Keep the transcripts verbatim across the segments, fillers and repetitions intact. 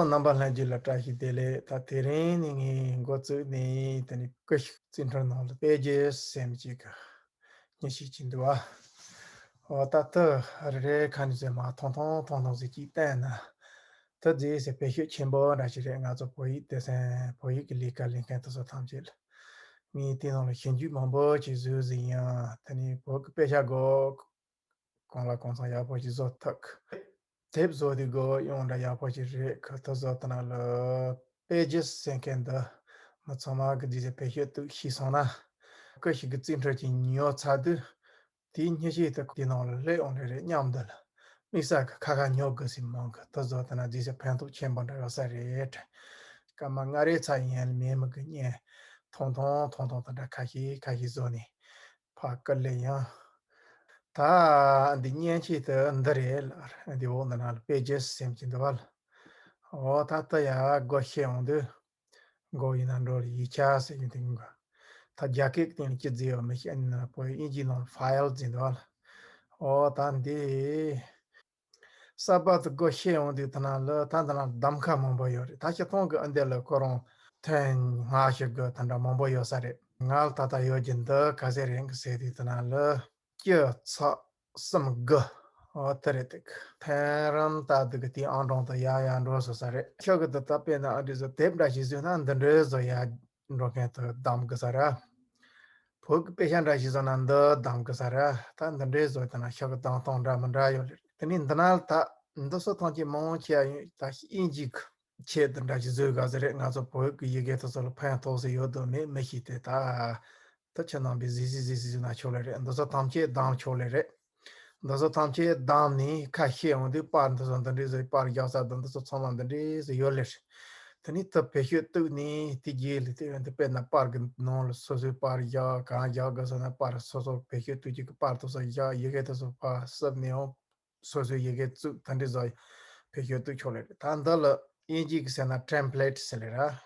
རྣམ་པ་ལྷན་རྒྱས་ལ་བཀྲ་ཤིས་བདེ་ལེགས། ད་དེ་རིང་ནི་ངས་འགོ་བཙུགས་ནས་དེ་ནི་སྐུ་ཞིག་རྩིས་འཕྲུལ་ནང་ལ་དཔེ་རྒྱས་སེམས་ཅིག་གི་སྙན་ཞུ་ཅིག་འདུག་བ། འོ་ད་ལྟ་རེ་རེ་ཁ་ནས་ཟེར་མ་ཐོང་ཐོང་ཐོང་ཐོང་ཟེར་ཅིག་བསྟན་ན། ད་རྗེས་སུ་བེད་སྤྱོད་ཆེན་པོ་འདྲ་ཞིག་རེད། ང་ཚོ་བོད་ཡིག་སྡེ་ཚན་བོད་ཡིག་གི་ལས་ཀ་ལས་མཁན་དེ་ཚོ་ཐམས་ཅད་ལ། ངས་དེ་ནང་ལ་ཞིབ་འཇུག་མང་པོ་ཅིག་བཟོས་ཟིན་ཡང་དེ་ནི་བོད་ཀྱི་དཔེ་ཆ་སྒོ་གང་ལ་གང་འཚམ་ཡག་པོ་ཞིག་བཟོ་ཐུབ། དེབ་བཟོ་དུས་སྒོ་ཡོང་འདྲ་ཡག་པོ་ཞིག་རེད། ཁ་ཐུག་བཟོ་དེ་ནང་ལ་དཔེ་རྒྱས་ཟེར་མཁན་འདི་མི་ཚང་མ་གི་རྗེས་སུ་བེད་སྤྱོད་ཐུབ་ཤེས་སོང་ན། སྐུ་ཞིག་གི་རྩིས་འཕྲུལ་གྱི་ཉོ་ཚར་དུས། དེའི་སྙན་ཞུ་དེ་དེ་ནང་ལ་སླེབས་ཡོང་ལེ་རེད་སྙམ་འདི་ལ། དམིགས་བསལ་གྱི་ཁ་ཁ་ཉོ་དགོས་སྲིད་མང་གི་དེ་བཟོ་དེ་ན་རྗེས་སུ་ཕན་ཐོགས་ཆེན་པོ་འདྲ་ཡོད་ས་རེད། སྐར་མ་ལྔ་རེ་ཚར་ཡན་ལ་མེད་མི་གི་ཉན་ཐོང་ཐོང་ཐོང་ཐོང་དེ་འདྲ་ཁ་ཤས་ཁ་ཤས་བཟོ་ནས་ཕར་བསྐུར་ལེ་ཡང་། ད་འདི་སྙན་ཞུ་དེ་འདི་རེད་ལ་འདི་འོག་འདི་ནང་ལ་དཔེ་རྒྱས་སེམས་ཀྱི་འདུག་བ་ལ། འོ་ད་ལྟ་ཡ་སྒོ་ཕྱེ་ཡོང་དུས། མགོ་ཡིན་ན་འགྲོ་ལ་ཡིག་ཆ་ཟེར་གྱི་འདུག་ག་ད་རྒྱ་སྐད་ཀྱི་སྟེང་ལ་ཅི་བརྫིས་ཡོད་མི་ཤེས། ཨ་ནི་བོད་ཡིག་དབྱིན་ཇིའི་ནང་ལ་ཕ་ཡལ་བརྫིས་འདུག་ལ། འོ་ད་འདི། གསར་པ་དེ་སྒོ་ཕྱེ་ཡོང་དུས་དེ་ན་ལ་ད་འདི་ན་གདམ་ཁ་མང་པོ་ཡོད་རེད། ད་སྤྱིར་བཏང་གི་ཨ་འདི་ལ་ཁོ་རང་ཐོན་སྔ་ཤོས་གི་དེ་འདྲ་མང་པོ་ཡོད་ས་རེད། ང་ལ་ད་ལྟ་ཡོད་ཀྱི་འདི་ག་ཚད་རེད་གི་ཟེར་དུས་དེ་ན་ལ། སྤྱི་ཚོགས་གསུམ་དགུ། འོ་དེ་རེད་དེ། ཐེངས་རིམ་ལྟ་དུ་གི་དེའི་ཨང་གྲངས་དུ་ཡར་ཡར་འགྲོ་སོང་ས་རེད། ཤོག་གི་དུ་ད་དཔེར་ན་ཨ་འདྲི་བཟོ་དེབ་འདྲ་ཞིག་བཟོས་ན་འདི་འདྲའི་བཟོ་ཡར་འགྲོ་མཁན་དུ་གདམ་གི་ས་ར། བོད་ཀྱི་དཔེ་ཆ་འདྲ་ཞིག་བཟོ་ན་འདི་གདམ་གི་ས་ར། ད་འདི་འདྲའི་བཟོ་དེ་ན་ཤོག་གི་གདམ་སྟངས་འདྲ་མི་འདྲ་ཡོད་རེད། དེ་ནས་འདི་ན་ད་འདི་ཚོ་ཐམས་ཅད་མང་ཆེ་བ་ཡིན་ད་དབྱིན་ཇི་གི་ཆེད་དུ་འདྲ་ཞིག་བཟོས་ག་ཟེར་རེད། ང་ཚོ་བོད་ཀྱི་ཡི་གེ་དེ་ཚོ་ལ་ཕན་ཐོགས་སུ་ཡོད་དོ་མེད་མི་ཤེས་ཏེ་ད། ད་ཁྱེད་རྣམ་པས་གཟིགས་གཟིགས་གཟིགས་གཟིགས་ན་ཆོག་ལེ་རེད། འདི་ཚོ་ཐམས་ཅད་གདམ་ཆོག་ལེ་རེད། འདི་ཚོ་ཐམས་ཅད་གདམ་ནས་ཁ་ཤས་འོང་དུས་པར་འདི་ཚོ་འདི་འདྲས་བཟོས་པར་རྒྱག་ས་དང་འདི་ཚོ་ཚང་མ་འདི་འདྲས་བཟོས་ཡོད་ལེ་རེད། དེ་ནས་ད་བེད་སྤྱོད་བཏུག་ནས་དེ་རྗེས་ལ་དེ་འདི་དཔེར་ན་པར་གི་ནང་ལ་སོ་སོའི་པར་རྒྱག་གང་རྒྱག་དགོས་ཟེར་ན་པར་སོ་སོ་བེད་སྤྱོད་བཏུག་ཅིག་གི་པར་དེ་ཚོ་རྒྱག་ཡི་གེ་དེ་ཚོ་ཕར་སུབ་ནས་འོང་། སོ་སོའི་ཡི་གེ་བཙུགས་ད་འདྲི་བཟོ་བེད་སྤྱོད་བཏུག་ཆོག་ལེ་རེད། ད་འདི་ལ་དབྱིན་ཇི་གི་ཟེར་ན་ཊེམ་པ་ལེ་ཊི་ཟེར་ལེ་ར།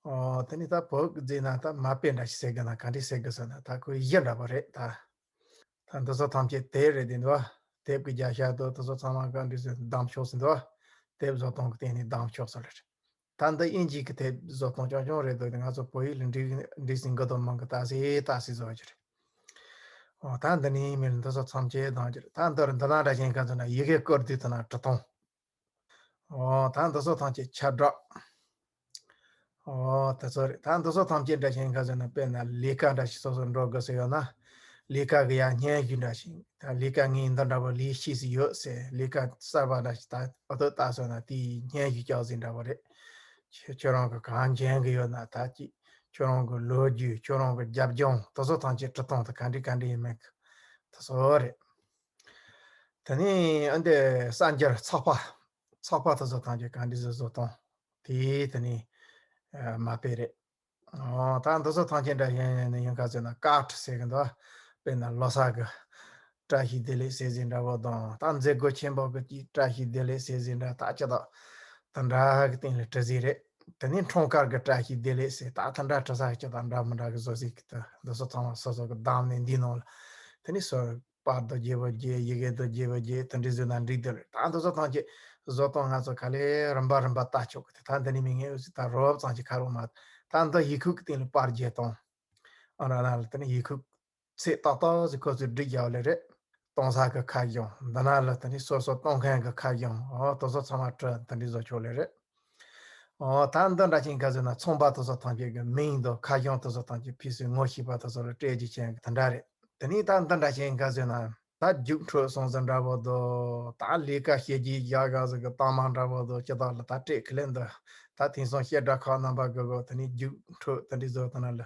ཨོ་དེ་ནི་ད་བོད་ཀྱི་བརྫིས་ན་ད་མ་དཔེ་འདྲ་ཞིག་ཟེར་གི་ན་ག་འདྲི་ཟེར་གི་ཟེར་ན་ད་ཁོའི་གཞི་འདྲ་པོ་རེད་ད། ད་འདི་ཚོ་ཐམས་ཅད་དེབ་རེད་དེ་འདུག་དེབ་ཀྱི་རྒྱ་ཤ་དོ་དེ་ཚོ་ཚང་མ་ག་འདྲི་ཟེར་གདམ་ཆོག་ཟེར་འདུག་དེབ་བཟོ་སྟངས་ཀྱི་སྟེང་ནས་གདམ་ཆོག་ཟེར་ལེ་རེད། ད་འདི་དབྱིན་ཇི་གི་དེབ་བཟོ་སྟངས་རྐྱང་རྐྱང་རེད་འདུག་ང་ཚོ་བོད་ཡིག་ལ་འབྲི་འབྲི་ཟིན་གི་དོ་མང་གི་ཏག་སེ་ཏག་སེ་བཟོ་རྒྱུ་རེད། འོ་ད་འདི་ནས་མི་ལ་འདི་ཚོ་ཐམས་ཅད་གདམ་རྒྱུ་རེད། ད་འདི་རུ་འདི་ན་འདྲ་ཞིག་ག་ཚོད་ན་ཡི་གེ་བཀོད་དུས་ད་ན་བྲི་སྟངས། འོ་ད་འདི་ཚོ་ཐམས་ཅད་ཁྱབ་བསྒྲགས། འོ་དེ་ཚོ་རེད། ད་འདི་ཚོ་ཐམས་ཅད་འདྲ་ཞིག་ག་ཚོད་ན་དཔེར་ན་ལས་ཀ་འདྲ་ཞིག་སོ་སོ་འགྲོ་དགོས་སུ་ཡོད་ན། ལས་ཀ་གི་ཡ་སྙན་ཞུ་འདྲ་ཞིག་ད་ལས་ཀ་ངས་འདི་འདྲ་པོ་ལས་ཤེས་སུ་ཡོད་ཟེར་ལས་ཀ་གསར་པ་འདྲ་ཞིག་ད་ཨོ་ཐོ་ལྟ་སོང་ན་དེའི་སྙན་ཞུ་རྒྱག་ཟིན་འདྲ་པོ་རེད། ཁྱེད་ཁྱོད་རང་གི་གང་མཁྱེན་གི་ཡོད་ན་ད་ཅིག་ཁྱོད་རང་གི་ལོ་རྒྱུས་ཁྱོད་རང་གི་རྒྱབ་ལྗོངས་དེ་ཚོ་ཐམས་ཅད་བྲི་སྟངས་དེ་ག་འདྲ་ག་འདྲ་ཡིན་མིན་གི་དེ་ཚོ་རེད། དེ་ནས་ཨ་འདི་གསར་འགྱུར་ཚགས་པར་ཚགས་པར་དེ་ཚོ་ཐམས་ཅད་ག་འདྲ་བཟོ་བཟོ་སྟངས་དེ་དེ་ནས་མ་དཔེ་རེད། ཨོ་ད་འདི་ཚོ་ཐམས་ཅད་འདྲ་ཡིན་ཡིན་ཡིན་ག་ཟེར་ན་ཀཱར་ཌི་ཟེར་གི་འདུག་དཔེར་ན་ལོ་གསར་གི་བཀྲ་ཤིས་བདེ་ལེགས་ཟེར་ཟིན་འདྲ་པོ་དང་ད་མཛད་སྒོ་ཆེན་པོ་གི་ཅིག་བཀྲ་ཤིས་བདེ་ལེགས་ཟེར་ཟིན་འདྲ་ད་ཅི་ད་ད་འདྲ་གི་སྟེང་ལ་བྲི་ཟིན་རེད། དེ་ནས་འཁྲུངས་སྐར་གི་བཀྲ་ཤིས་བདེ་ལེགས་ཟེར་ད་ད་འདྲ་བྲི་ས་གི་ཅི་ད་འདྲ་མི་འདྲ་གི་བཟོ་ཟིན་གི་ད་འདི་ཚོ་ཚང་མ་སོ་སོ་གི་གདམ་ནས་འདི་ནང་ལ་དེ་ནས་སོ་པར་དང་རྒྱས་པོ་རྒྱས་ཡི་གེ་དང་རྒྱས་པོ་རྒྱས་དེ་འདྲ་བཟོས་ན་འགྲིག་འདོད་རེད། ད་འདི་ཚོ་ཐམས་ཅད་བཟོ་སྟངས་ང་ཚོ་ག་ལེ་རིམ་པ་རིམ་པ་ལྟ་ཆོག་གི་དེ་ད་འདི་ནས་མི་ངན་འུ་ཚོ་ད་རོབ་ཙམ་ཅིག་ཁ་རོག་མ་ད་འདི་ཡིག་ཁུག་གི་སྟེང་ལ་པར་རྒྱས་སྟངས། ཨ་ར་ན་ལ་དེ་ནས་ཡིག་ཁུག་ཚེག་ཏག་ཏག་ཟིག་ཁོ་ཚོས་བསྒྲིགས་རྒྱག་ལེ་རེད། གཏོང་ས་གི་ཁ་གཞུང་འདི་ན་ལ་དེ་ནས་སོ་སོ་གཏོང་མཁན་གི་ཁ་གཞུང་ཨོ་དེ་ཚོ་ཚང་མ་བྲི་དེ་འདྲ་བཟོ་ཆོག་ལེ་རེད། ཨོ་ད་འདི་འདྲ་ཞིག་ག་ཟེར་ན་ཚོང་པ་དེ་ཚོ་ཐམས་ཅད་ཀྱི་མིང་དང་ཁ་གཞུང་དེ་ཚོ་ཐམས་ཅད་ཕུལ་སའི་ངོ་ཤེས་པ་དེ་ཚོ་ལ་སྤྲད་རྒྱུ་ཅན་གྱི་དེ་འདྲ་རེད། དེ་ནས་ད་འདི་འདྲ་ཞིག་ག་ཟེར་ན་ད་རྒྱུགས་འཕྲོད་སོང་ཟེར་འདྲ་པོ་དང་ད་ལས་ཀ་བྱེད་རྒྱུའི་རྒྱ་གར་ཟིག་གི་གཏའ་མ་འདྲ་པོ་དང་ཅི་དག་ལ་ད་སྤྲད་ཁི་ལེན་འདི་ད་དེང་སང་བཤད་གྲྭ་ཁག་རྣམ་པ་གི་གོ་དེ་ནས་རྒྱུགས་འཕྲོད་དེ་འདྲ་བཟོ་དེ་ན་ལ་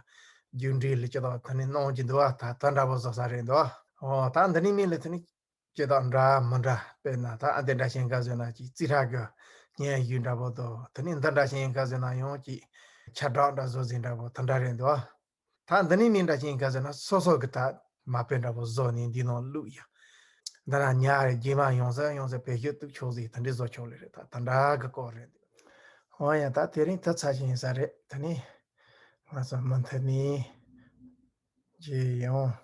རྒྱུགས་འབྲས་ལ་ཅི་དག་དེ་ནས་གནང་གི་འདུག་བ། ད་ད་འདྲ་པོ་བཟོ་ས་རེད་འདུག་ཨོ་ད་འདི་ནས་མིན་ལ་དེ་ནས། ཅི་དང་འདྲ་མི་འདྲ་དཔེར་ན་ད་ཨ་འདི་འདྲ་ཞིག་ག་ཟེར་ན་ཅིག་རྩིས་ཁྲ་གི་སྙན་ཞུ་འདྲ་པོ་དང་དེ་ནས་འདི་འདྲ་ཞིག་ག་ཟེར་ན་ཡང་ཅིག་ཁྱབ་བསྒྲགས་འདྲ་བཟོ་ཟིན་འདྲ་པོ་དེ་འདྲ་རེད་འདུག་ད་འདི་ནས་མི་འདྲ་ཞིག་ག་ཟེར་ན་སོ་སོ་གི་ད་མ་དཔེ་འདྲ་པོ་བཟོ་ནས་འདི་ནང་བླུགས་ཡ། འདི་ན་ཉ་རེ་རྗེས་མ་ཡོང་ས་ཡོང་ས་བེད་སྤྱོད་གཏུག་ཆོག་ཟིག་དེ་འདྲ་བཟོ་ཆོག་ལེ་རེད། ད་དེ་འདྲ་གི་སྐོར་རེད་འདུག་འོ་ཡ་ད་དེ་རིང་ད་ཚ་ཞིག་ཡིན་ས་རེད། དེ་ནས་ང་ཚོ་མུ་མཐུད་ནས་རྗེས་ཡོང་།